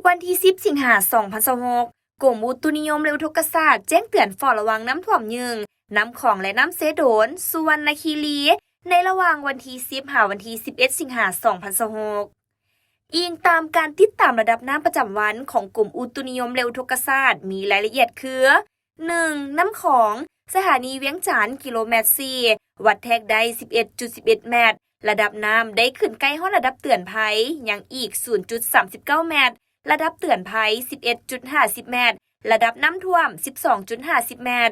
ວັນທີສິບ ສິງຫາ ສອງພັນຊາວຫົກ ກົມອຸຕຸນິຍົມ ແລະ ອຸທົກກະສາດ ແຈ້ງເຕືອນເຝົ້າລະວັງນ້ຳຖ້ວມຍຶງ ນ້ຳຂອງ ແລະ ນ້ຳເຊໂດນ ສຸວັນນະຄີລີ ໃນລະຫວ່າງວັນທີສິບ ຫາວັນທີສິບເອັດ ສິງຫາ ສອງພັນຊາວຫົກ. ອີງຕາມການຕິດຕາມລະດັບນ້ຳປະຈຳວັນຂອງກົມອຸຕຸນິຍົມ ແລະ ອຸທົກກະສາດ ມີລາຍລະອຽດຄື: ໜຶ່ງ ນ້ຳຂອງ ສະຖານີວຽງຈັນ ກິໂລແມັດສີ່ ວັດແທກໄດ້ ສິບເອັດຈຸດສິບເອັດແມັດ, ລະດັບນ້ຳໄດ້ຂຶ້ນໃກ້ຮອດລະດັບເຕືອນໄພ ຍັງອີກ ສູນຈຸດສາມສິບເກົ້າແມັດ, ລະດັບເຕືອນໄພ ສິບເອັດຈຸດຫ້າສິບແມັດ, ລະດັບນ້ຳຖ້ວມ ສິບສອງຈຸດຫ້າສິບແມັດ.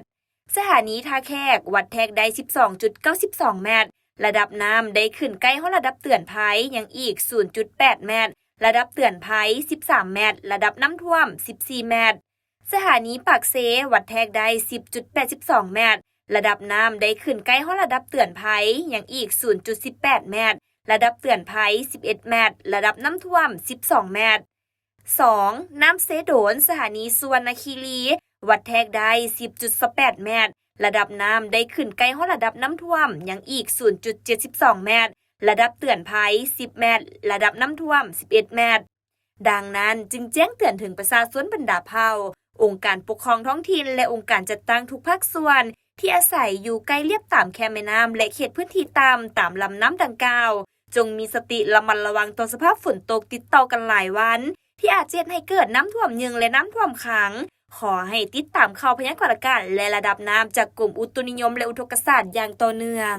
ສະຖານີທ່າແຂກ ວັດແທກໄດ້ ສິບສອງຈຸດເກົ້າສິບສອງແມັດ, ລະດັບນ້ຳໄດ້ຂຶ້ນໃກ້ຮອດລະດັບເຕືອນໄພ ຍັງອີກ ສູນຈຸດແປດແມັດ, ລະດັບເຕືອນໄພ ສິບສາມແມັດ, ລະດັບນ້ຳຖ້ວມ ສິບສີ່ແມັດ. ສະຖານີປາກເຊ ວັດແທກໄດ້ ສິບຈຸດແປດສິບສອງແມັດ, ລະດັບນ້ຳໄດ້ຂຶ້ນໃກ້ຮອດລະດັບເຕືອນໄພ ຍັງອີກ ສູນຈຸດສິບແປດແມັດ, ລະດັບເຕືອນໄພ ສິບເອັດແມັດ, ລະດັບນ້ຳຖ້ວມ ສິບສອງແມັດ. ສອງ ນ້ຳເຊໂດນ ສະຖານີສຸວັນນະຄີລີ ວັດແທກໄດ້ ສິບຈຸດຊາວແປດແມັດ, ລະດັບນ້ຳໄດ້ຂຶ້ນໃກ້ຮອດລະດັບນ້ຳຖ້ວມ ຍັງອີກ ສູນຈຸດເຈັດສິບສອງແມັດ, ລະດັບເຕືອນໄພ ສິບແມັດ, ລະດັບນ້ຳຖ້ວມ ສິບເອັດແມັດ. ດັ່ງນັ້ນ ຈຶ່ງແຈ້ງເຕືອນເຖິງປະຊາຊົນບັນດາເຜົ່າ, ອົງການປົກຄອງທ້ອງຖິ່ນ ແລະ ອົງການຈັດຕັ້ງທຸກພາກສ່ວນ ທີ່ອາໄສຢູ່ໃກ້ລຽບຕາມແຄມແມ່ນ້ຳ ແລະ ເຂດພື້ນທີ່ຕ່ຳຕາມລຳນ້ຳດັ່ງກ່າວ ຈົ່ງມີສະຕິລະມັດລະວັງຕໍ່ສະພາບຝົນຕົກຕິດຕໍ່ກັນຫຼາຍວັນ ທີ່ອາດຈະເຮັດໃຫ້ເກີດນ້ຳຖ້ວມຍຶງ ແລະ ນ້ຳຖ້ວມຂັງ. ຂໍໃຫ້ຕິດຕາມຂ່າວພະຍາກອນອາກາດ ແລະ ລະດັບນ້ຳຈາກກົມອຸຕຸນິຍົມ ແລະ ອຸທົກກະສາດຢ່າງຕໍ່ເນື່ອງ.